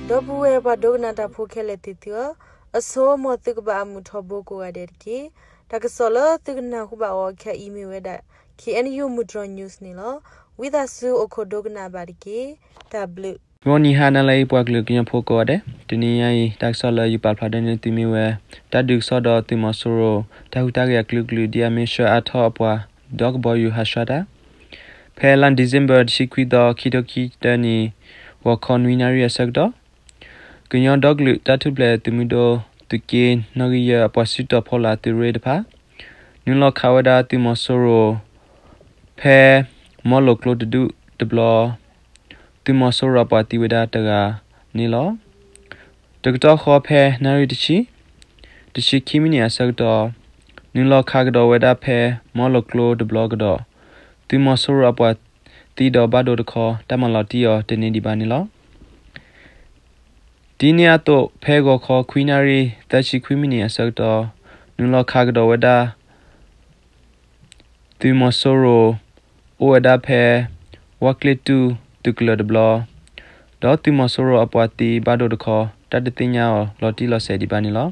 ဒီပုၢ်ဝဲၢ်ပှၤဒိကနၣ်တၢ်ဖိခဲလၢာ်သ့ၣ်သုဧၢ, အဆိ မ်သုကဘၣ်အမုာ်ထီဘိကိးဂၤဒဲးတက့ၢ်. တၢ်ကစီၣ်လၢသုကနၢ်ဟူဘၣ်အီၤခဲအံၤမ့ၢ်ဝဲဒၣ် K N U မုၢ်တြီၤ news န့ၣ်လီၤ. ဝံသးစူၤအိၣ်ခိးဒိကနၣ်ဘၣ်တက့ၢ်. တၢ်ဘျုး ဂီၤနံၤဟါနၤလၢအံၤ ပှၤကလုာ်ကညီဖိကိးဂၤဒဲး, တနံၤညါအံၤ တၢ်ကစီၣ်လၢယပာ်ဖျါထီၣ်န့ၢ်သုမ့ၢ်ဝဲ တၢ်ဒုးကစီၣ်ဒီးသုးမီၤစိရိၤ တၢ်ဟူးတၢ်ဂဲၤအကလုာ်ကလုာ် ဒ်အမ့ၢ်ဆှၢအါထီၣ်အပှၤ ဒီးကဘီယူၤဟးဆှၢတၢ် ဖဲလါ December တဆံခွံသီ ခံထိခံဆံတၢနံၣ် ဂီၤခီနွံနၣ်ရံၣ်အဆၢကတီၢ် ကညီဒီကလုာ်တၢ်ထူၣ်ဖျဲးသုးမုၢ်ဒိၣ် သုးက့နီၣ်ဂံၢ်ယဲၢ် အပှၤစုတီၤဖီလာ်သုးရ့ၣ်တဖၣ် နုာ်လီၤခးဝဲဒၣ်သုးမီၤစိရိၤ ဖဲ မီလိာ်ကျိတဒူၣ်တဘျီ သုးမီၤစိရိၤအပှၤသံဝဲဒၣ်တဂၤန့ၣ်လီၤ. တကတီၢ်ဃီဖဲနၣ်ရံၣ်တဆံ တဆံခံမံးနံးအဆၢကတီၢ် နုာ်လီၤခးကဒီးဝဲဒၣ်ဖဲ မီလိာ်ကျိတဘျီကဒီး သုးမီၤစိရိၤအပှၤသံဒီးဘၣ်ဒိတခီ တၢ်မၤလီၤတံၢ်အီၤတန့ၢ်ဒံးဘၣ်န့ၣ်လီၤ. ဒ်န့ၣ်အသိး ဖဲဂီၤခီခွံနၣ်ရံၣ် သၢဆံခွံမံးနံးအဆၢကတီၢ် နုာ်လီၤခးကဒီးဝဲဒၣ် သုးမီၤစိရိၤ အိၣ်ဝဲဒၣ်ဖဲ ဝၣ်ကျ့ၣ်တူၢ်သုးကလၢၤတဘျီ ဒီးသုးမီၤစိရိၤအပှၤသံဘၣ်ဒိတခီ တၢ်တသ့ၣ်ညါအီၤလီၤတံၢ်လီၤဆဲးဒံးဘၣ်န့ၣ်လီၤ.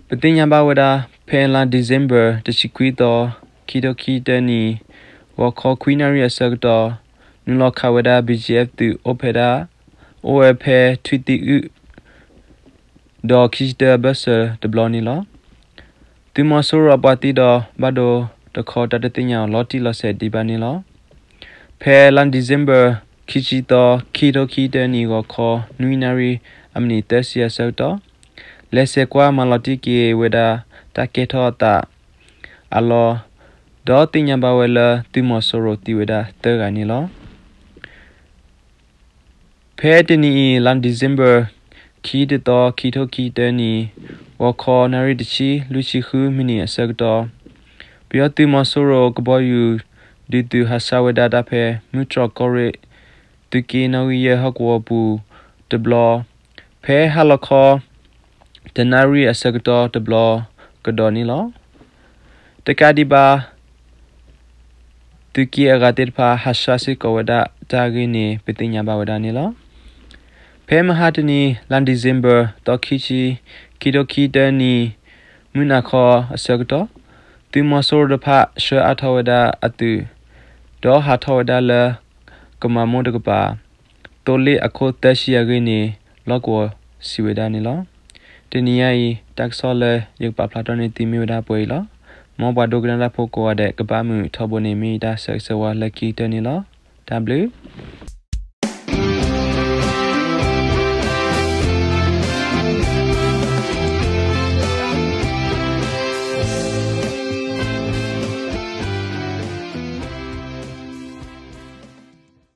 ပသ့ၣ်ညါဘၣ်ဝဲဒၣ် ဖဲလါ December တဆံခွံသီ ခံထိခံဆံတၢနံၣ် ဂီၤခီခွံနၣ်ရံၣ်အဆၢကတီၢ် နုာ်လီၤခးဝဲဒၣ် B G F သုးအိၣ်ဖဲဒၣ် အိၣ်ဝဲဖဲထွံၣ်သံအုၣ် ဒီးခံဆံတၢဘၢၣ်စၢၤတဘျီန့ၣ်လီၤ. သုးမီၤစိရိၤအပှၤသံဒီးဘၣ်ဒိတခီ တၢ်တသ့ၣ်ညါအီၤလီၤတံၢ်လီၤဆဲးဒံးဘၣ်န့ၣ်လီၤ. ဖဲလါ December ခံဆံသီ ခံထိခံဆံတၢနံၣ် ဂီၤခီနွံနၣ်ရံၣ် အမံးနံးသၢဆံအဆၢကတီၢ် လဲၤဆဲးကွၢ်မၤလီၤတံၢ်က့ၤဝဲဒၣ် တၢ်ကဲထီၣ်အသးအလီၢ် ဒီးသ့ၣ်ညါဘၣ်ဝဲလၢသုးမီၤစိရိၤသံဝဲဒၣ်သၢဂၤန့ၣ်လီၤ. ဖဲတနံၤအံၤ လါ December ခံတသီ ခံထိခံဆံတၢနံၣ် ဂီၤခီနၣ်ရံၣ်တဆံ လွံၢ်ဆံဃုမံးနံးအဆၢကတီၢ် ပယီၤသုးမီၤစိရိၤကဘီယူၤ ဒုးသုးဟးဆှၢဝဲဒၣ်တၢ်ဖဲ မုၢ်တြီၤကီၢ်ရ့ၣ် သုးက့နီၣ်ဂံၢ်ယဲၢ်ဟီၣ်ကဝီၤပူၤတဘျီ ဖဲဟါလီၤခီ တနၣ်ရံၣ်အဆၢကတီၢ်တဘျီကဒီးန့ၣ်လီၤ. တကးဒံးဘၣ် သုးက့အဂၤသ့ၣ်တဖၣ် ဟးဆှၢစ့ၢ်ကီးဝဲဒၣ်တၢ်အဂ့ၢ်န့ၣ် ပသ့ၣ်ညါဘၣ်ဝဲဒၣ်န့ၣ်လီၤ. ဖဲမဟါတနံၤ လါ December သီခံဆံ ခံထိခံဆံတၢနံၣ် မုၢ်နၤခီအဆၢကတီၢ် သုးမီၤစိရိၤတဖၣ် ဆှၢအါထီၣ်ဝဲဒၣ်အသုး ဒီးဟးထီၣ်ဝဲဒၣ်လၢ ကမၤမိၢ်တကပၤ သိလ့ၣ်အခိၣ်သၢဆံအဂ့ၢ်န့ၣ် လီၢ်ကဝီၤစံးဝဲဒၣ်န့ၣ်လီၤ. တနံၤညါအံၤ တၢ်ကစီၣ်လၢယကပာ်ဖျါထီၣ်န့ၢ်သုမ့ၢ်ဝဲဒၣ်ပှဲၤအံၤလီၤ. မ်ပှၤဒိကနၣ်တၢ်ဖိကိးဂၤဒဲး ကဘၣ်မုာ်ထီဘိန့ၣ် မ့ၢ်ယတၢ်ဆၢဂ့ၤဆၢဝါလၢခံကတၢၢ်န့ၣ်လီၤ. တၢ်ဘျုး